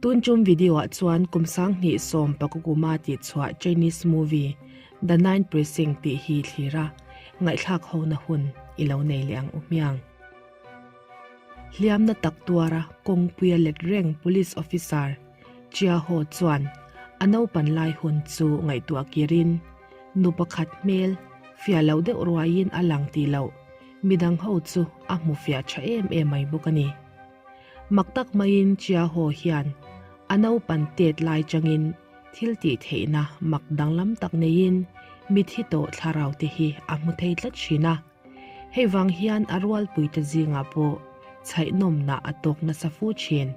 Tun tum video ah chuan kum 20 sawm pakukuma tih chhuah Chinese movie The Nine Precinct tih hi thlir a, ngaihthlak ho na hun i lo nei leh ang u hmiang. Hliamna tak tuara kawngpuia let reng police officer Chia Ho chuan a naupan lai hun chu ngaihtuah kirin nu pakhat hmel fiah loh deuh ruaiin a lang tih loh midang ho chu a hmu fiah tha em em mai bawk a ni. Mak tak maiin Chia Ho hian a naupan tet lai changin thil tih theihna mak danglam tak neiin mithi tawh thlarau te hi a hmu thei tlat thin a. Hei vang hian a rualpuite zingah pawh chhaihnawmna a tawk nasa fu thin.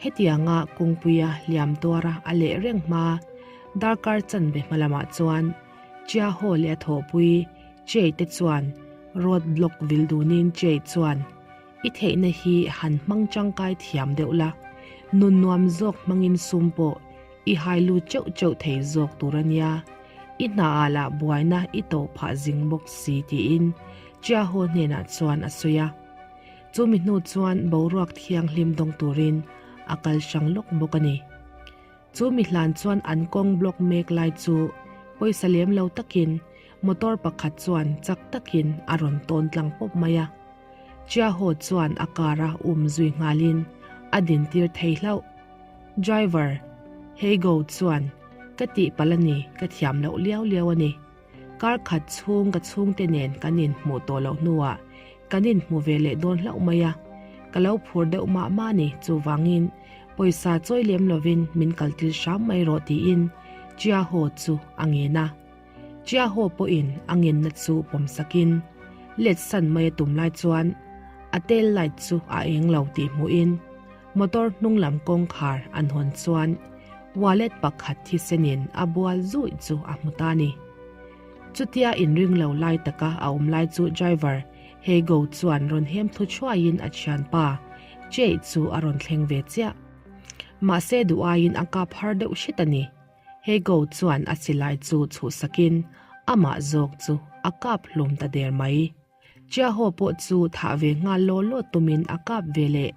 Hetianga kawngpuia hliam tuara a leh reng hma darkar chanve hma lamah chuan Chia Ho leh a thawhpui Chei te chuan road block vil dunin Chei chuan I theihna hi han hmang tangkai thiam deuh la, nun nuam zawk hmangin sum pawh i hai lut cheuh cheuh thei zawk tur a nia. I hna ah lah buaina i tawh phah zing bawk si tiin Chia Ho hnenah chuan a sawi a. Chumi hnu chuan boruak thianghlim dawng turin a kal hrang lawk bawk a ni. Chumi hlan chuan an kawng block mek lai chu pawisa lem lo takin motor pakhat chuan chak takin a rawn tawn tlang pawp mai a. Chia Ho chuan a car a um zui nghalin a dintir thei hlauh. Driver, Heigo chuan, Ka tihpalh a ni, ka thiam loh liau liau a ni. Kar khat chhung ka chhungte nen kan inhmuh tawh loh hnuah kan inhmu ve leh dawn hlauh mai a, ka lo phur deuh mah mah a ni, chuvangin pawisa chawi lem lovin min kaltir hram mai rawh tiin Chia Ho chu a ngen a. Chia Ho pawhin a ngenna chu pawmsakin let san mai a tum lai chuan a tail light chu a eng lo tih hmuhin Motor hnung lam kawngkhar an hawn chuan wallet pakhat thisenin a bual zuih chu a hmu ta a ni. Chutia inring lo lai taka a awm lai chu driver Heigo chuan rawn hem thlu thuaiin a thianpa Jay chu a rawn thleng ve chiah. Mahse duh aiin a kap har deuh hret a ni. Heigo chuan a silai chu chhuhsakin amah zawk chu a kap hlum ta der mai. Chiaho pawh chu thah ve nghal law law tumin a kap ve leh.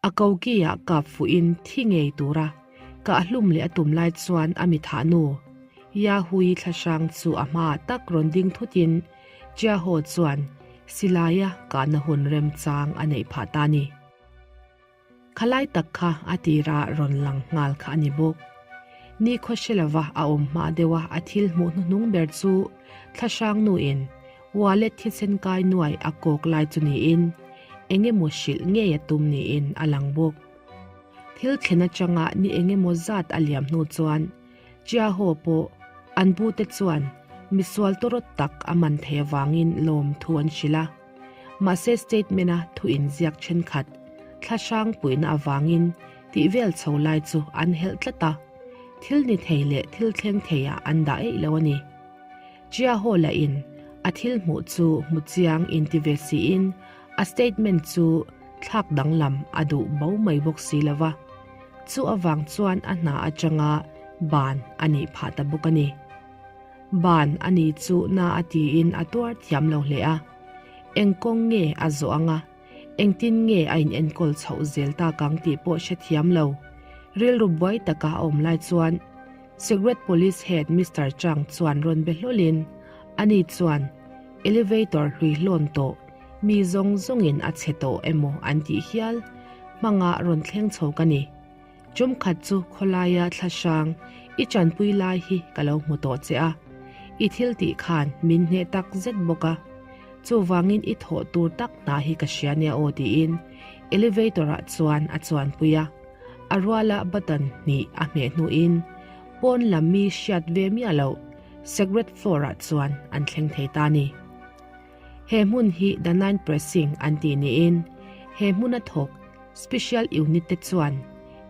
A kokiah kap fuhin thi ngei tura kah hlum leh a tum lai chuan a mi thah nu Yahui thlahrang chu a hmaah tak rawn ding thutin Chiaho chuan silaia kahna hun remchang a neih phah ta a ni. Khalai tak kha a tira rawn lang nghal kha a ni bawk. Ni khaw hre lova a awm hma deuha a thil hmuh hnuhnung ber chu thlahrang nuin wallet thisen kai nuai a kawk lai chu niin eng emaw hrilh ngei a tum niin a lang bawk. Thil thlen atanga ni eng emaw zat a liam hnu chuan Chia Ho pawh an pute chuan misual tawrawt tak a man thei avangin lawm thu an hrilh a. Mahse statement-a thu inziak thenkhat thlahrang puihna avangin tih vel chho lai chu an helh tlat a, thil ni thei leh thil thleng theiah an dah eih lo a ni. Chia Ho lahin a thil hmuh chu hmu chiang inti ve siin a statement chu thlak danglam a duh bo mai bawk si lo va, chu avang chuan a hna atanga ban a nih phah ta bawk a ni. Ban a ni chu na a tiin a tuar thiam lo hle a, eng kawng nge a zawh ang a, engtin nge a inenkawl chhoh zel tak ang tih pawh hre thiam lo. Rilru buai taka a awm lai chuan Secret Police Head Mister Chang chuan rawn be hlawlin ani chuan elevator hlui hlawn tawh mi zawng zawngin a chhe tawh emaw an tih hial hmanga rawn thleng chho ka ni. Chumkhat chu khawlaia thlahrang i chanpui lai hi ka lo hmu tawh che a, i thil tih khan min hneh tak zet bawk a, chuvangin i thawh tur tak hna hi ka hria nia aw tiin elevator ah chuan a chuanpui a, a ruala button hnih a hmeh hnuin pawn lam mi hriat ve miah loh secret floor ah chuan an thleng thei ta a ni. He hmun hi The Nine Pressing an tih niin he hmuna thawk Special Unit te chuan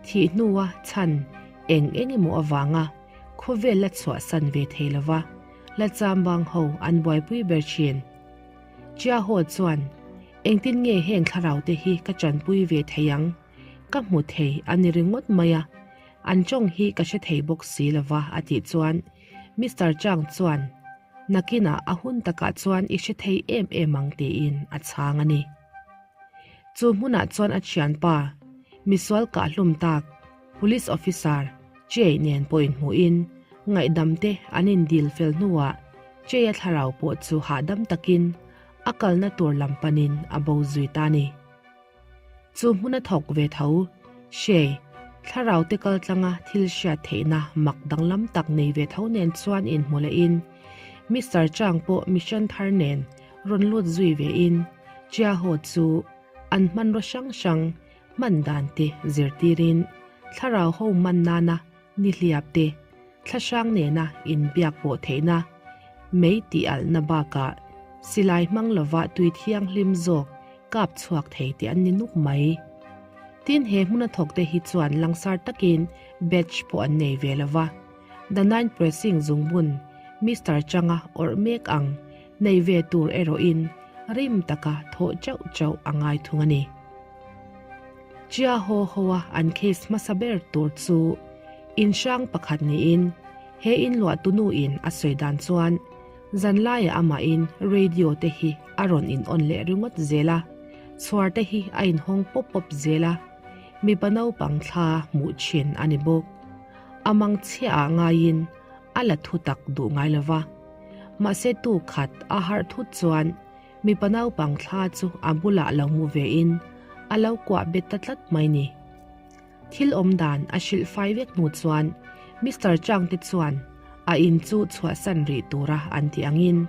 thih hnua chhan eng eng emaw avanga khawvel la chhuahsan ve thei lova la chambang ho an buaipui ber thin. Chia Ho chuan, Engtin nge heng thlarau te hi ka chanpui ve thei ang? Ka hmu thei a ni ringawt mai a, an tawng hi ka hre thei bawk si lova a tih chuan Mister Chang chuan, Nakinah a hun takah chuan i hre thei em em ang tiin a chhang a ni. Chu hmunah chuan a thianpa, Misual kahhlum tak Police Officer Chei nen pawh inhmuhin ngaihdam te an indil fel hnuah Chei-a thlarau pawh chu hahdam takin a kalna tur lam panin a bo zui ta a ni. Chu hmuna thawk ve tho, Shei, thlarau te kal tlanga thil hriat theihna mak danglam tak nei ve tho nen chuan inhmu lehin Mister Chang pawh mission thar nen rawn lut zui vein Chia Ho chu an hmanraw hrang hrang hman dan te zirtirin thlarau ho man nana nihliap te thlahrang nena inbiak pawh theihna mei tih alhna bakah silai hmang lova tui thianghlim zawk kap chhuak thei tih an ni nuk mai. Tin he hmuna thawk te hi chuan langsar takin badge pawh an nei ve lova, The Nine Pressing zungbun Mister Changa awrh mek ang nei ve tur erawhin rim taka thawh chauh chauh a ngai thung a ni. Chia haw haw a an case hmasa ber tur chu in hrang pakhat niin he in luah tunu in a sawi dan chuan zanlaiah amahin radio te hi a rawn in on leh ringawt zel a, chhuar te hi a in hawng pawp pawp zel a, mipa naupang thla hmuh thin a ni bawk. A mang chhiah ah ngaiin a la thu tak duh ngai lova, mahse tu khat a harh thut chuan Mipa naupang thla chu a bulah lo mu vein a lo kuah bet ta tlat mai ni. Thil awm dan a hrilh fai vek hnu chuan Mister Chang te chuan a in chu chhuahsan rih tura an tih angin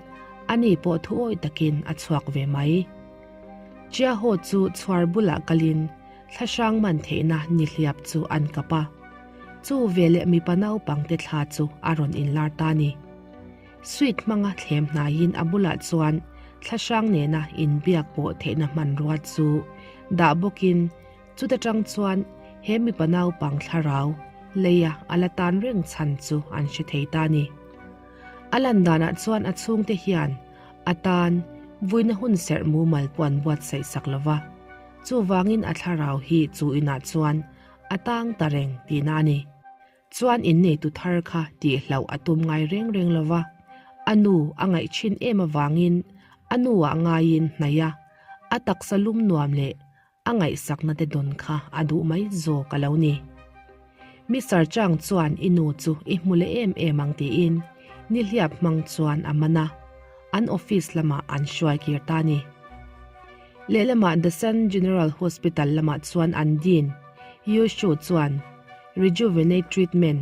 ani pawh thu awih takin a chhuak ve mai. Chia Ho chu chhuar bulah kalin thlahrang man theihna nihliap chu an kap a. Chu veleh mipa naupang te thla chu a rawn inlar ta ni. Suite hmanga thlem hnaiin a bulah chuan thlahrang nena inbiak pawh theihna hmanrua chu dah bawkin chuta tang chuan he mipa naupang thlarau leia a la tan reng chhan chu an hre thei ta a ni. A lan danah chuan a chhungte hian a tan vuina hun serh mumal pawh an buatsaih sak lo va, chuvangin a thlarau hi chu inah chuan a tang ta reng tihna a ni. Chuan inneitu thar kha tih hlauh a tum ngai reng reng lo va, a nu a ngaih thin em avangin a nu ah ngaiin hnaih a, a taksa lum nuam leh a ngaihsakna te dawn kha a duh mai zawk a lo ni. Mister Chang chuan i nu chu i hmu leh em em ang tiin nihliap hmang chuan a man a, an office lamah an hruai kir ta a ni. Lehlamah The Sun General Hospital lamah chuan an dean Yu Shu chuan Rejuvenate Treatment,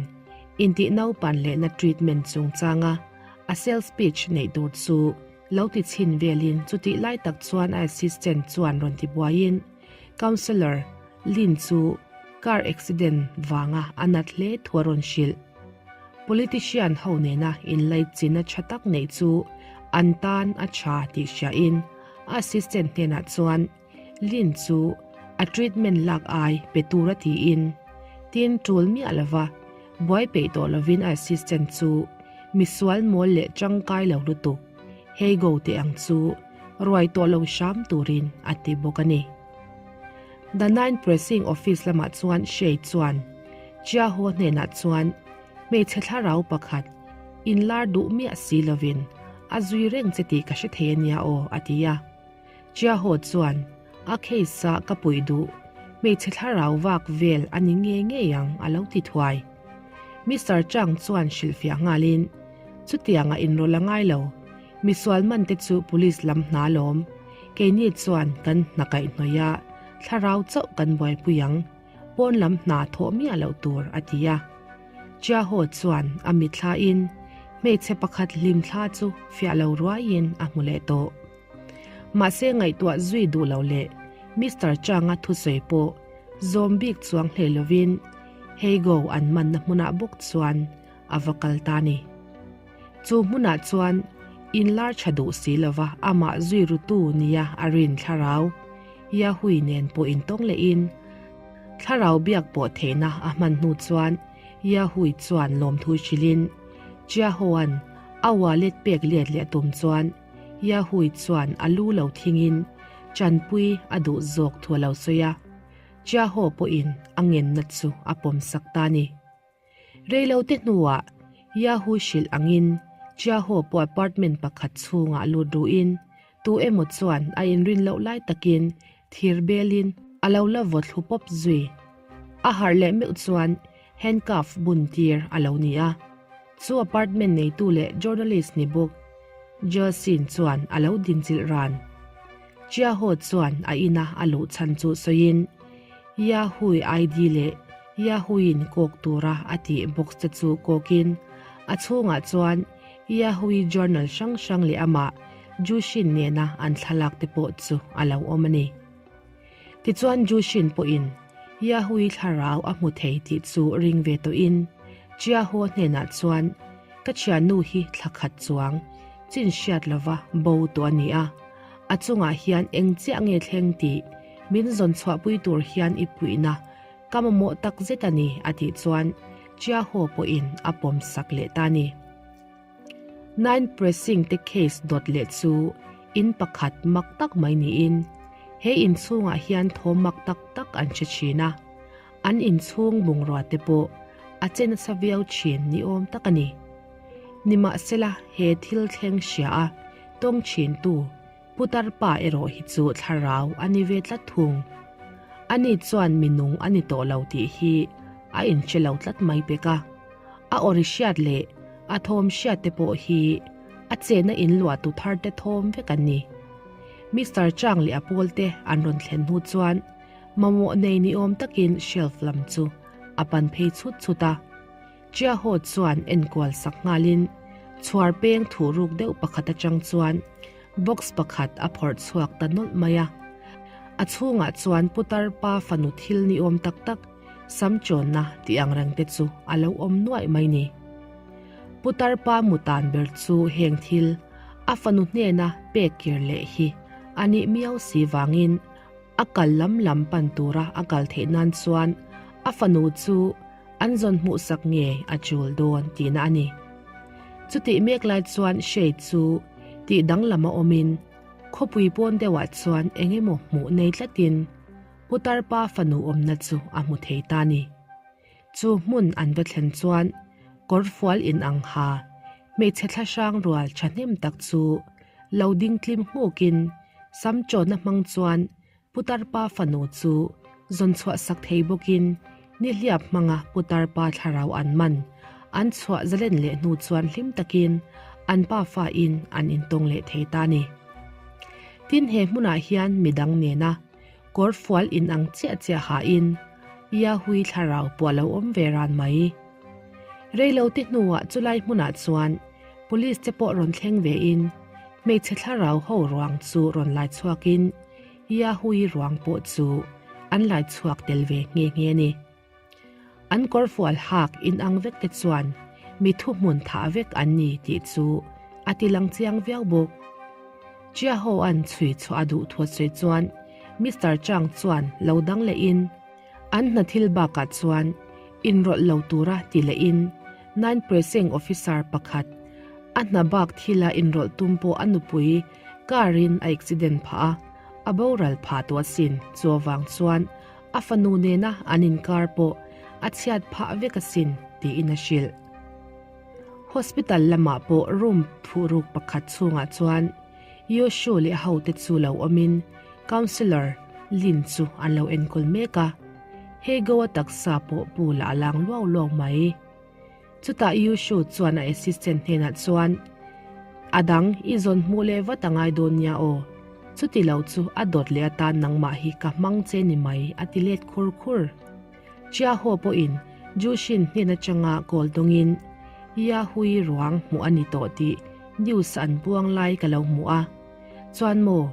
intih naupan lehna treatment chungchanga a sales pitch neih tur chu lo ti chhin velin chutih lai tak chuan a assistant chuan rawn ti buaiin Councillor Lin chu car accident vanga a nat hle thu a rawn hrilh. Politician ho nena inlaichinna tha tak neih chu an tan a tha tih hriain a assistant hnenah chuan Lin chu a treatment lak ai pe tur a tiin, tin tul miah lova buai peih tawh lovin a assistant chu misual mawl leh tangkai lo lutuk hei go teh ang chu ruai tawh lo hram turin a ti bawk a ni. The Nine Pressing Office lamah chuan Shay chuan Chia Ho hnenah chuan hmeichhe thlarau pakhat inlar duh miah si lovin a zui reng che tih ka hre thei a nia aw a ti a. Chiaho chuan a case ah ka puih duh, hmeichhe thlarau vak vel a ni ngei ngei ang a lo ti thuai. Mister Chang chuan hrilhfiah nghalin, Chutianga inrawlh a ngai lo, misual man te chu police lam hna lawm, keini chuan kan hna kaihhnawih a, thlarau chauh kan buaipui ang, pawn lam hna thawh miah loh tur a ti a. Chiaho chuan a mitthlain hmeichhe pakhat hlimthla chu fiah lo ruaiin a hmu leh tawh. Mahse ngaihtuah zui duh lo leh Mister Chang-a thusawi pawh zawm bik chuang hlei lovin Heigo an manna hmunah bawk chuan a va kal ta ni. Chu hmunah chuan inlar tha duh si lova amah zui rutu nia a rin thlarau Yahui nen pawh intawng lehin thlarau biak pawh theihna a hman hnu chuan Yahui chuan lawmthu hrilhin Chiahoan a wallet pek let leh tum chuan Yahui chuan a lu lo thingin chanpui a duh zawk thu a lo sawi a, Chiaho pawhin a ngenna chu a pawmsak ta a ni. Reilote hnuah Yahui hrilh angin Chiaho pawh apartment pakhat chhungah lut ruhin tu emaw chuan a inrin loh lai takin thir belin a lo la vaw thlu pawp zui. A harh leh meuh chuan handcuff bun tir a lo ni a. Chu apartment neitu leh journalist ni bawk Jesin chuan a lo dinchilh ran. Chiaho chuan a ina a luh chhan chu sawiin Yahoo ID leh Yahoo-in kawk tura a tih box te chu kawkin a chhungah chuan Yahoo journal hrang hrang leh amah Jushin nena an thlalak te pawh chu a lo awm a ni. Tichuan Jushin pawhin Yahoo-i thlarau a hmu thei tih chu ring ve tawhin Chiaho hnenah chuan Ka thiannu hi thla khat chuang chin hriat lova bo tawh a ni a, a chungah hian eng chiah nge thleng tih min zawn chhuahpui tur hian i puihna ka mamawh tak zet a ni a tih chuan Chiaho pawhin a pawm sak leh ta a ni. Nine Pressing te case dawt leh chu in pakhat mak tak mai niin he inchhungah hian thawm mak tak tak an hre thin a, an inchhung bungrua te pawh a che nasa viau thin ni awm tak a ni. Nimahsela he thil thleng hria a tawng thintu Putar pa erawh hi chu thlarau a ni ve tlat thung. Ani chuan mi nung a ni tawh lo tih hi a inhre lo tlat mai pek a. A awri hriat leh a thawm hriat te pawh hi a chenna in luah tu thar te thawm vek an ni. Mister Chang leh a pawl te an rawn thlen hnu chuan mamawh nei ni awm takin shelf lam chu a pan phei chhut chhut a. Chiaho chuan enkual sak nghalin chhuar peng thuh ruk deuh pakhat atang chuan box pakhat a phawrh chhuak ta nawlh mai a. A chhungah chuan putar pa fanu thil ni awm tak tak sam chawnna tih ang reng te chu a lo awm nuaih mai ni. Putar pa mutan ber chu heng thil a fanu hnena pek kir leh hi a nih miau si vangin a kal lam lam pan tura a kal theih nan chuan a fanu chu An zawn hmuhsak nge a chul dawn tihna a ni. Chutih mek lai chuan Shade chu tih danglam a awmin khawpui pawn deuhah chuan eng emaw hmuh nei tlatin Putar pa fanu awmna chu a hmu thei ta ni. Chu hmun an va thlen chuan kawrfual inang ha hmeichhe thlahrang rual thahnem tak chu lo ding tlim nghukin sam chawnna hmang chuan Putar pa fanu chu zawn chhuah sak thei bawkin nihliap hmanga putar pa thlarau an man an chhuah zalen leh hnu chuan hlim takin an pa fa in an intawng leh thei ta ni. Tin he hmunah hian midang nena kawrfual inang chiah chiah hain Yahui thlarau pawh a lo awm ve ran mai. Reilote hnuah chulai hmunah chuan Police te pawh rawn thleng ve in hmeichhe thlarau ho ruang chu rawn lai chhuak in Yahui ruang pawh chu an lai chhuak tel ve nghe nghe a ni. An kawrfual hak in ang vek te chuan mi thuhmun thah vek an ni tih chu a ti lang chiang viau bawk. Chia ho an chhui chhuah a duh thu a sawi chuan Mister Chang chuan lo dang leh in An hna thil bakah chuan inrawlh lo tura ti lehin Nine Precinct Officer pakhat a hna bak thila inrawlh tum pawh a nupui car in a accident phah a, a boral phah tawh asin. Chu avang chuan a fanu nena an inkar pawh a chhiat phah vek asin tiin a hrilh. Hospital lamah pawh room phuruk pakhat chhungah chuan Yoshu leh a hote chu lo awmin Councillor Lin chu an lo enkawl mek a, hei Goa taksa pawh pool ah a lang luau luau mai. Chutah Yoshu chuan a assistant hnenah chuan, A dang i zawn hmuh leh vat a ngai dawn nia aw, chuti lo chu a dawt leh atan nangmah hi ka hmang che ni mai a ti let khur khur. Chia Ho pawhin Jushin hnen atanga kawl dawngin Yahui ruang hmuh a ni tawh tih news an buang lai ka lo hmu a. Chuan maw,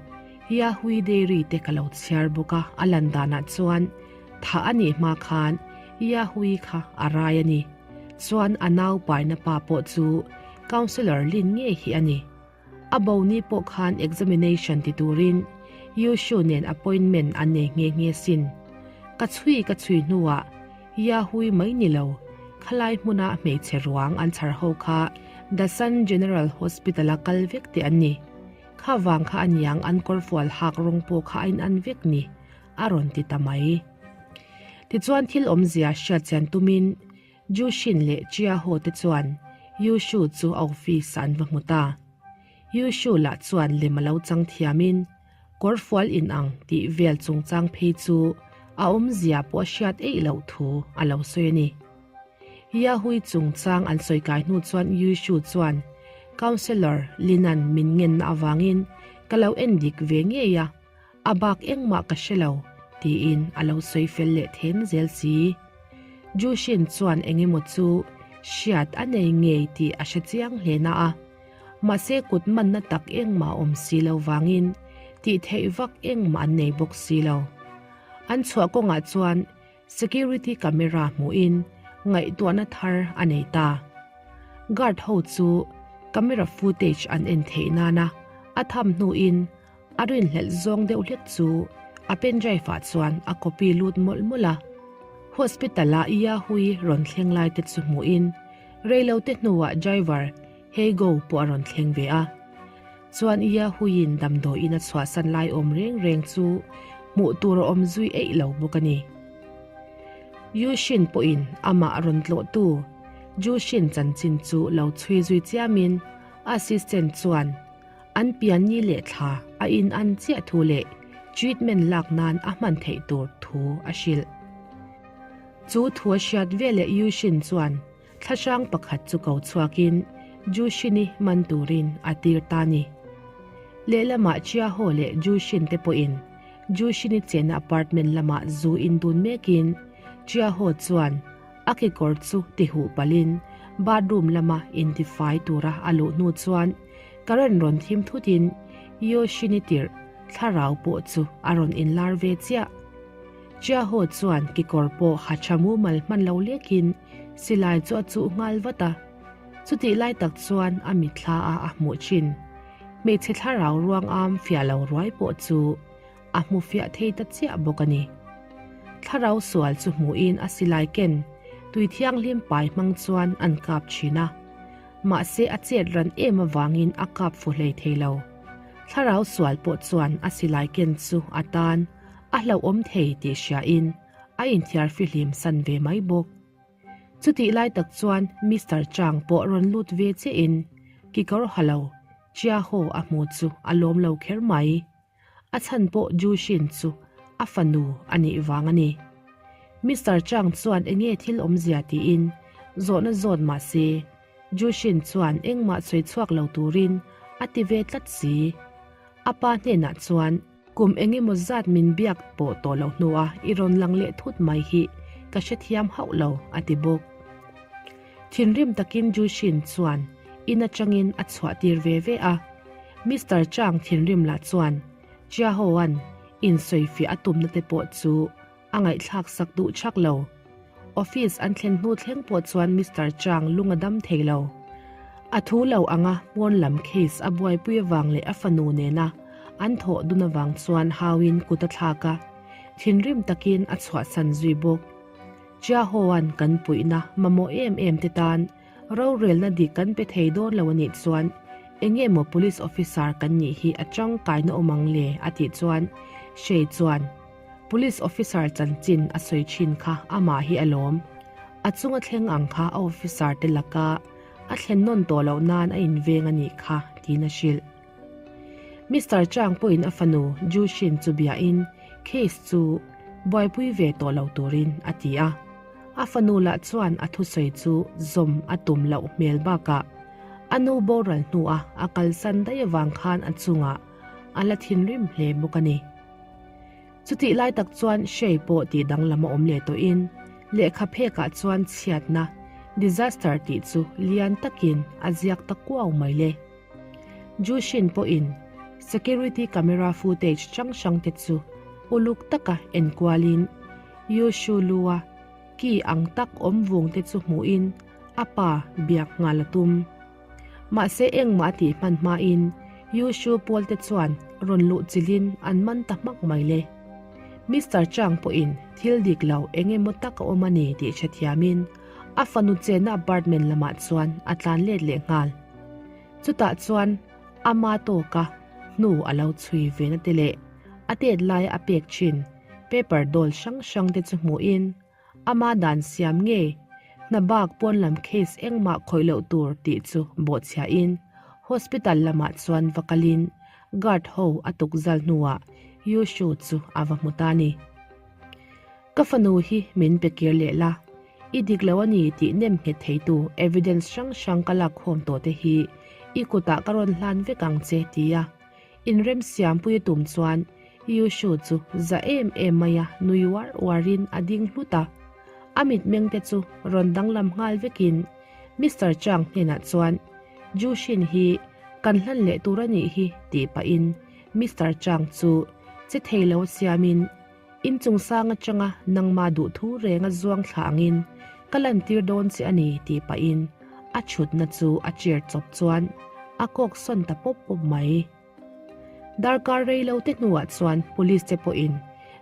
Yahui Dairy te ka lo chhiar bawk a, a lan danah chuan thah a nih hma khan Yahui kha a rai a ni. Chuan a nau paina pa pawh chu Councillor Lin ngei hi a ni. A bo ni pawh khan examination ti turin Yushu nen appointment an nei nghe nghe sin. Ka chhui ka chhui hnuah Yahui mai ni lo, khalai hmuna hmeichhe ruang an chhar ho kha Dasan General Hospital-a kal vek te an ni. Kha vang kha aniang an kawrfual hak rawng pawh kha a inan vek ni, a rawn ti ta mai. Tichuan thil awmzia hriatchian tumin Jushin leh Chia ho te chuan Yushu chu a office ah an va hmu ta. Yushu lah chuan lem a lo chang thiamin kawrfual in ang tih vel chungchang phei chu A awmzia pawh a hriat eih loh thu a lo sawi a ni. Yahui chungchang an sawi kai hnu chuan Yushu chuan Councillor Linan min ngenna avangin ka lo en dik ve ngei a, a bak engmah ka hre lo tiin a lo sawi fel leh then zel si. Jushin chuan eng emaw chu hriat a nei ngei tih a hre chiang hle na a, mahse kut manna tak engmah a awm si lo vangin tih theih vak engmah an nei bawk si lo. An chhuah kawngah chuan Security camera hmuhin ngaihtuahna thar a nei ta. Guard ho chu camera footage an en theih nana a tham hnuin a rinhlelh zawng deuh hlek chu a pen drive ah chuan a copy lut mawlh mawlh a. Hospital a Yahui rawn thleng lai te chu hmuhin reilote hnuah driver Heigo pawh a rawn thleng ve a. Chuan Yahuiin damdawiin a chhuahsan lai awm reng reng chu hmuh tur a awm zui eih lo bawk a ni. Yushin pawhin amah rawn tlawhtu Jushin chanchin chu lo chhui zui chiamin assistant chuan an pian ni leh thla a in an chiah thu leh treatment lak nan a hman theih tur thu a hrilh. Chu thu a hriat veleh Yushin chuan Thlahrang pakhat chu ko chhuakin Jushin-i man turin a tir ta ni. Lehlamah Chiaho leh Jushin te pawhin Jushin-i chenna apartment lamah zu in dun mekin Chiaho chuan a kekawr chu ti huh palhin bathroom lama intifai tura a luh hnu chuan current rawn thim thutin Yoshin-i tirh thlarau pawh chu a rawn inlar ve chiah. Chiaho chuan kekawr pawh ha tha mumal hman lo lekin Silai chu a chuh nghal vat a, chutih lai tak chuan a mitthla a a hmuh thin. Hmeichhe thlarau ruang am fiah lo ruai pawh chu a hmu fiah thei ta chiah bawk a ni. Thlarau sual chu hmuhin a silai ken tui thianghlim pai hmang chuan an kap thin a, mahse a chet ran em avangin a kap fu hlei thei lo. Thlarau sual pawh chuan a silai ken chu a tan a hlauhawm thei tih hriain a inthiar fihlim san ve mai bawk. Chutih lai tak chuan Mister Chang pawh rawn lut ve chiahin kikawr ha lo Chia Ho a hmu chu a lawm lo kher mai. A chhan pawh Ju Shin chu a fanu a nih vang a ni. Mister Chang chuan enge thil awmzia tiin zawhna zawt mah se Ju Shin chuan engmah sawi chhuak lo turin a ti ve tlat si. A pa hnenah chuan Kum eng emaw zat min biak pawh tawh loh hnua i rawn lang leh thut mai hi ka hrethiam hauh lo, a ti bawk. Thinrim takin Jushin chuan in atangin a chhuah tir ve ve a. Mister Chang thinrim lah chuan Chia Ho-a'n insawifiah a tumna te pawh chu a ngaihthlak sak duh chak lo. Office an thlen hnu thleng pawh chuan Mister Chang lung a dam thei lo. A thu lo anga pawn lam case a buaipui avang leh a fanu nena an thawh dun avang chuan hauin kut a thlak a, thinrim takin a chhuahsan zui bawk. Chia Ho-a'n kan puihna mamawh em em te tan Rorelna dik kan pe thei dawn lo a nih chuan eng nge maw police officer kan nih hi a tangkaina awm ang le a tih chuan Shay chuan police officer chanchin a sawi thin kha amah hi a lawm. A chunga thleng ang kha a officer te laka a thlen nawn tawh loh nan a inveng a nih kha tiin a hrilh. Mister Chang pawhin a fanu Ju Shin chu biain case chu buaipui ve tawh lo turin a ti a. A fanu lah chuan a thusawi chu zawm a tum loh hmel bakah a nu boral hnua a kalsan daih avang khan a chungah a la thinrim hle bawk a ni. Chutih lai tak chuan Shay pawh tih danglam a awm leh tawhin lehkha phekah chuan chhiatna, disaster, tih chu lian takin a ziak ta kuau mai le. Jushin pawhin security camera footage hrang hrang te chu uluk taka enkualin Yushu Lua ki ang tak awm vung te chu hmuhin a pa biak nghal a tum. Mahse engmah a tih hman hmain Yushu pawl te chuan rawn luh chilhin an man ta hmak mai le. Mister Chang pawhin thil dik lo eng emaw tak a awm a ni tih hrethiamin a fanu chenna apartment lamah chuan a tlan let leh nghal. Chutah chuan ama tawka hnu a lo chhui ve na te leh a tet laia a pek thin paper dawl hrang hrang te chu hmuhin ama dan siam nge hna bak pawn lam case engmah khawih loh tur tih chu bawhchhiahin hospital lamah chuan va kalin guard ho a tuk zal hnuah Yushu chu a va hmu ta ni. Ka fanu hi min pe kir leh la, i dik lo a ni tih nem nghet theitu evidence hrang hrang ka lak khawm tawh te hi i kutah ka rawn hlan vek ang che tia inremsiampui a tum chuan Yushu chu za em em maia nui uar uarin a ding hlut a. A mitmeng te chu rawn danglam nghal vekin Mister Chang hnenah chuan Jushin hi kan hlan leh tur a nih hi tih pahin Mister Chang chu che thei lo siamin inchung sang atanga nangma duhthu renga zuang thla angin ka lantir dawn che a ni tih pahin a chhutna chu a chair chawp chuan a kawk sawn ta pawp pawp mai. Darkar rei lo te hnuah chuan police te pawhin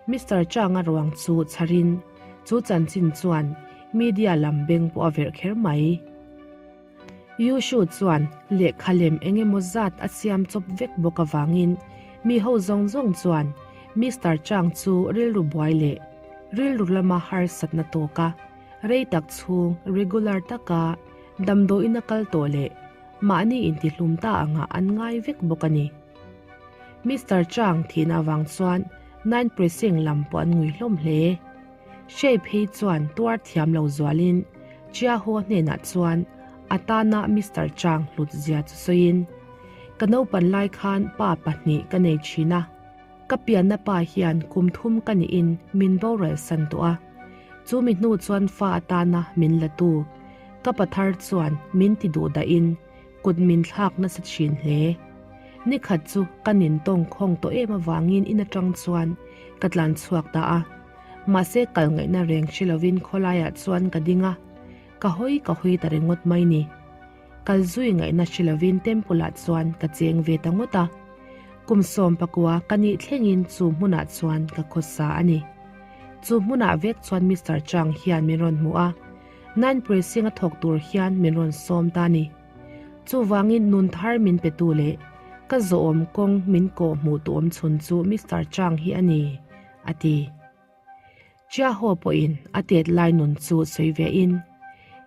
Mister Chang-a ruang chu chharin chu chanchin chuan media lam beng pawh a verh kher mai. Yu Shu chuan lehkha lem eng emaw zat a siam chawp vek bawk avangin mi ho zawng zawng chuan Mister Chang chu rilru buai leh rilru lama harsatna tawka rei tak chhung regular taka damdawiin a kal tawh leh mahni intihlum ta angah an ngai vek bawk a ni. Mister Chang thihna avang chuan Nine Precinct lam pawh an ngui hlawm hle. Shay phei chuan tuar thiam lo zualin Chia Ho hnenah chuan a tana Mister Chang hlut zia chu sawiin, Ka naupan lai khan pa pahnih ka nei thin a, ka pianna pa hian kum thum ka nihin min boral san tawh a, chu mi hnu chuan fa atana min la tu ka pathar chuan min ti duh dahin kut min thlak nasa thin hle. Nikhat chu ka nintawng khawng tawh em avangin in atang chuan ka tlan chhuak ta a. Mahse kal ngaihna reng hre lovin khawlaiah chuan ka ding a, ka hawi ka hawi ta ringawt mai ni. Kal zui ngaihna hre lovin temple ah chuan ka cheng ve ta ngawt a. Kum 11 ka nih thlengin chu hmunah chuan ka khawsa a ni. Chu hmunah vek chuan Mister Chang hian min rawn hmu a, Nine Precinct a thawk tur hian min rawn sawm ta a ni. Chuvangin nun thar min petu leh ka zawhawm kawng min kawh hmuh tu awm chhun chu Mister Chang hi a ni. a ti. Chia Ho pawhin a tet lai nun chu sawi ve in,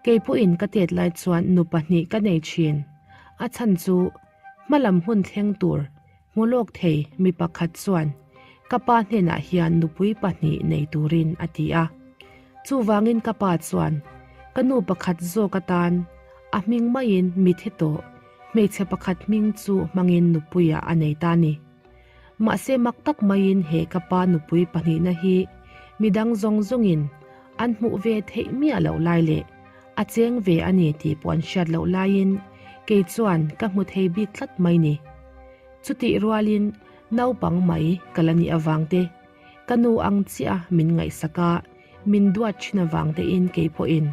Kei pawhin ka tet lai chuan nu pahnih ka nei thin. A chhan chu hma lam hun thleng tur hmu lawk thei mi pakhat chuan ka pa hnenah hian nupui pahnih nei turin a ti a. Chuvangin ka pa chuan ka nu pakhat zawk atan a hming maiin mi thi tawh hmeichhe pakhat hming chu hmangin nupuiah a nei ta a ni. Mahse mak tak maiin he ka pa nupui pahnihna hi midang zawng zawngin an hmuh ve theih miah loh lai leh a cheng ve a ni tih pawh an hriat loh laiin kei chuan ka hmu thei bik tlat mai ni. Chutih rualin naupang mai ka la nih avang te, ka nu ang chiah min ngaihsak a, min duat thin avang tein kei pawhin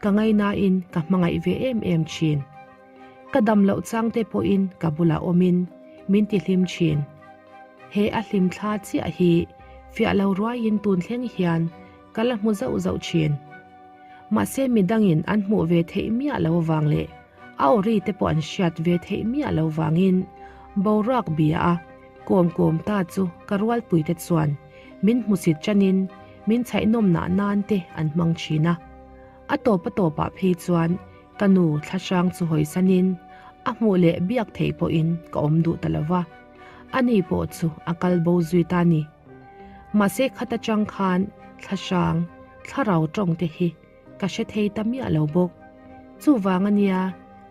ka ngainain ka hmangaih ve em em thin. Ka dam loh chang te pawhin ka bulah awmin min ti hlim thin. He a hlim thla chiah hi fiah lo ruaiin tun thleng hian ka la hmu zauh zauh thin. Mahse midangin an hmuh ve theih miah lo vang leh a awri te pawh an hriat ve theih miah lo vangin boruak bia a kawm kawm ta chu ka rualpui te chuan min hmusit chanin min chhaihnawm nah nan te an hmang thin a. A tawp a tawpah phei chuan Ka nu thlahrang chu hawisanin a hmuh leh biak theih pawhin ka awm duh ta lo va, ani pawh chu a kal bo zui ta ni. Mahse khat atang khan thlahrang, thlarau tawng te hi ka hre thei ta miah lo bawk. Chuvang ania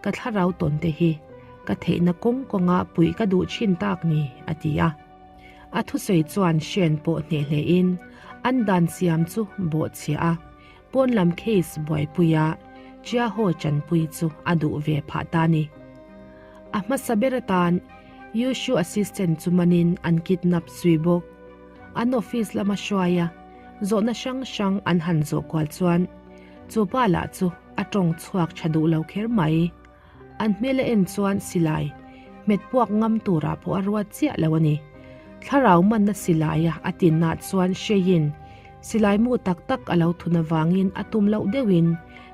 ka thlarau tawn te hi ka theihna kawng kawnga puih ka duh thin tak ni, a ti a. A thusawi chuan hren pawh hneh hlein an dan siam chu bawhchhia a. Pawn lam case buaipuia Chia Ho chanpui chu a duh ve phah ta ni. A hmasa ber atan Yushu assistant chu manin an kidnap zui bawk. An office lama hruaia zawhna hrang hrang an han zawh kual chuan chu pa lah chu a tawng chhuak tha duh lo kher mai. An hmel a en chuan silai hmet puak ngam turah pawh a ruat chiah lo a ni. Thlarau manna silaia a tinna chuan hreiin silai mu tak tak a lo thun avangin a tum loh deuhin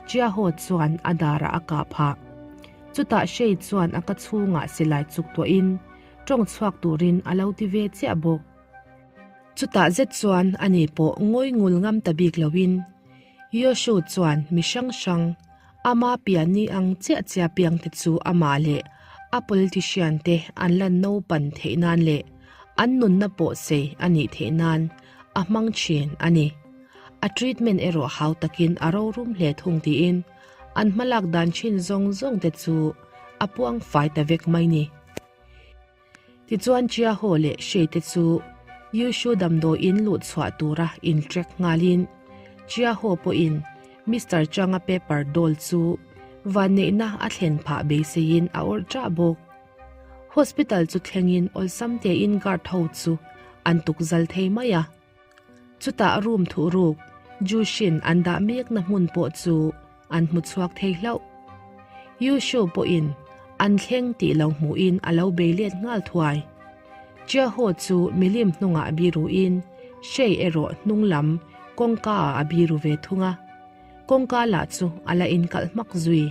Chiahaw chuan a darah a kah phah. Chutah hrei chuan a ka chhungah silai chuk tuahin tawng chhuak turin a lo ti ve chiah bawk. Chutah zet chuan ani pawh ngawi ngul ngam ta bik loin Yoshu chuan mi hrang hrang ama pian ni ang chiah chiah piang te chu amah leh a politician te an la naupan theih nan leh an nunna pawh sei a nih theih nan a hmang thin a ni. A treatment erawh hau takin a rorum hle thung tiin an hmalak dan thin zawng zawng te chu a puang fai ta vek mai ni. Tichuan Chiaho leh Shei te chu Yushu damdawiin luh chhuah tura in track nghalin Chiaho pawhin Mister Changa paper dawl chu vanneihna a thlen phah beiseiin a awrh ṭah bawk. Hospital chu thlengin awlsam tein guard ho chu an tukzal thei mai a. Chutah room thuhruk Jushin an dah mekna hmun pawh chu an hmu chhuak thei hlauh. Yushu pawhin an thleng tih lo hmuhin a lo bei let nghal thuai. Chiaho chu milim hnungah a biruin Shei erawh hnung lam kawngka ah a biru ve thung a. Kawngka lah chu a la inkalh hmak zui.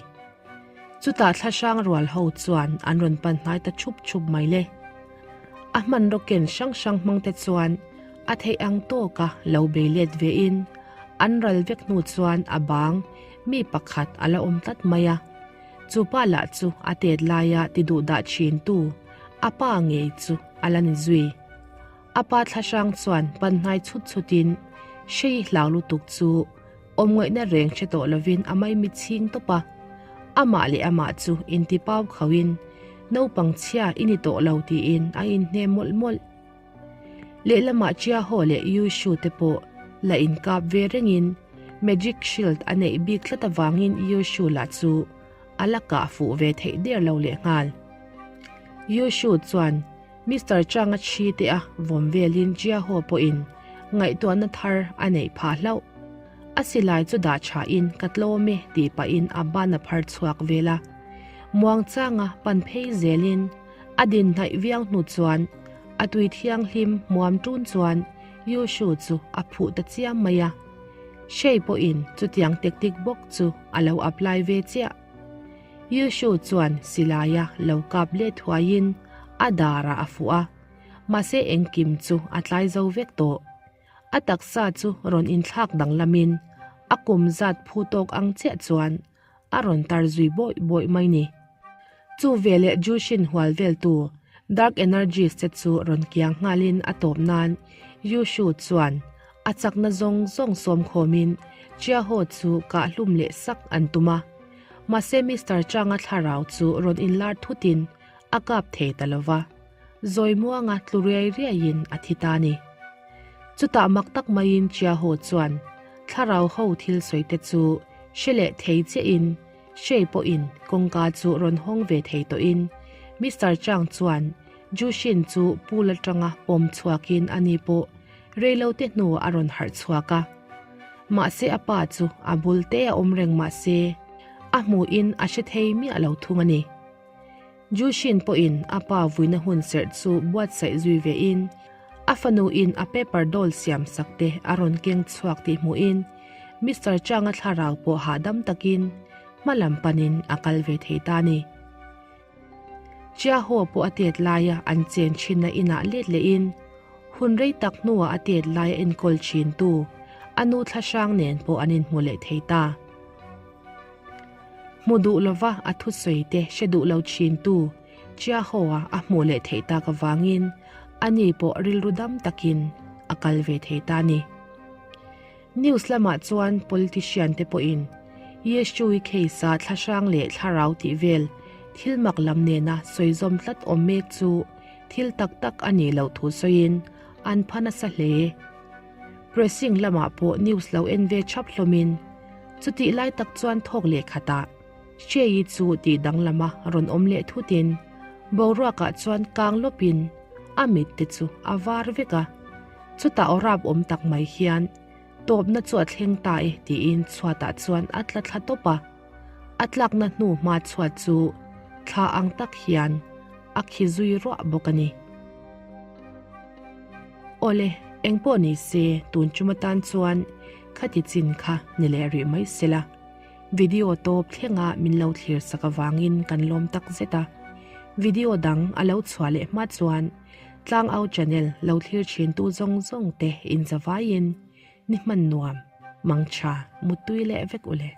Chutah thlahrang rual ho chuan an rawn pan hnai ta chhup chhup mai le. A hmanraw ken hrang hrang hmang te chuan a theih ang tawka lo bei let ve in an ral vek hnu chuan a bang mi pakhat a la awm tlat mai a. Chu pa lah chu a tet laia ti duh dah thin tu a pa ngei chu a la ni zui. A pa thlahrang chuan pan hnai chhut chhut in hrei hlau lutuk chu awm ngaihna reng hre tawh lovin a maimi chhing tawp a. Amah leh amah chu inti pau khauhin naupang chhia i ni tawh lo tiin a inhnem mawlh mawlh. Lehlamah Chiaho leh Yushu te pawh la inkap ve rengin Magic Shield a neih bik tlat avangin Yushu lah chu a la kah fuh ve theih der lo lehnghal. Yushu chuan Mister Chang-a chhi te a vawm velin Jiaho pawhin ngaihtuahna thar a neih phah hlauh. A silai chu dah thain ka tlawm e tih pahin a ban a phar chhuak vel a. Muangchanga pan phei zelin a din hnaih viau hnu chuan a tui thianghlim hmuam tun chuan Yushu chu a phuh ta chiam mai a. Shei pawhin chutiang tactic bawk chu a lo apply ve chiah. Yushu chuan silaia lo kap let thuaiin a darah a fuh a, mahse engkim chu a tlai zo vek tawh. A taksa chu rawn inthlak danglamin a kum zat phu tawk ang chiah chuan a rawn tar zui bawih bawih mai ni. Chu veleh Jushin hual veltu Dark Energies te chu rawn kiang nghalin a tawp nan Yushu chuan A chakna zawng zawng sawm khawmin Chiaho chu kah hlum leh sak an tum a. Mahse Mister Chang-a thlarau chu rawn inlar thutin a kap thei ta lo va, zawi muanga tlu riai riaiin a thi ta a ni. Chutah mak tak maiin Chiaho chuan thlarau ho thil sawi te chu hre leh thei chiahin Shay pawhin kawngka chu rawn hawng ve thei tawhin Mister Chang chuan Jushin chu pool atanga pawm chhuakin ani pawh Reilote hnu a rawn harh chhuak a. Mahse a pa chu a bul te a awm reng mahse a hmuhin a hre thei miah lo thung a ni. Jushin pawhin a pa vuina hun serh chu buatsaih zui vein a fanu in a paper doll siam sak te a rawn keng chhuak tih hmuhin Mister Chang-a thlarau pawh hahdam takin hma lam panin a kal ve thei ta a ni. Chiaho pawh a tet laia an chen thinna inah let lehin hun rei tak hnuah a tet laia enkawl thintu a nu thlahrang nen pawh an inhmu leh thei ta. Hmu duh lova a thusawi te hre duh lo thintu Chiaho-a a hmuh leh theih tak avangin ani pawh rilru dam takin a kal ve thei ta a ni. News lamah chuan politician te pawhin Yeshui case-a thlahrang leh thlarau tih vel thil mak lam nena sawi zawm tlat awm mek chu thil tak tak a nih loh thu sawiin an pha nasa hle. Pressing lamah pawh news lo en ve chhap hlawmin chutih lai tak chuan thawk leh khatah Shei chu tih danglama rawn awm leh thutin boruakah chuan kang lawpin a mit te chu a var vek a. Chutah aw rap awm tak mai hian tawpna chu a thleng ta e tiin chhuatah chuan a tla thla tawp a. A tlakna hnu hma chhuat chu thla ang tak hian a khi zui ruah bawk a ni. Awle, engpawh ni se tun tum atan chuan khati chin kha ni leh rih mai sela. Video tawp thlenga min lo thlir sak avangin kan lawm tak zet a. Video dang a lo chhuah leh hma chuan Tlangau channel lo thlir thin tu zawng zawng te in zavaiin ni hman nuam, mangtha, muttui leh vek ule.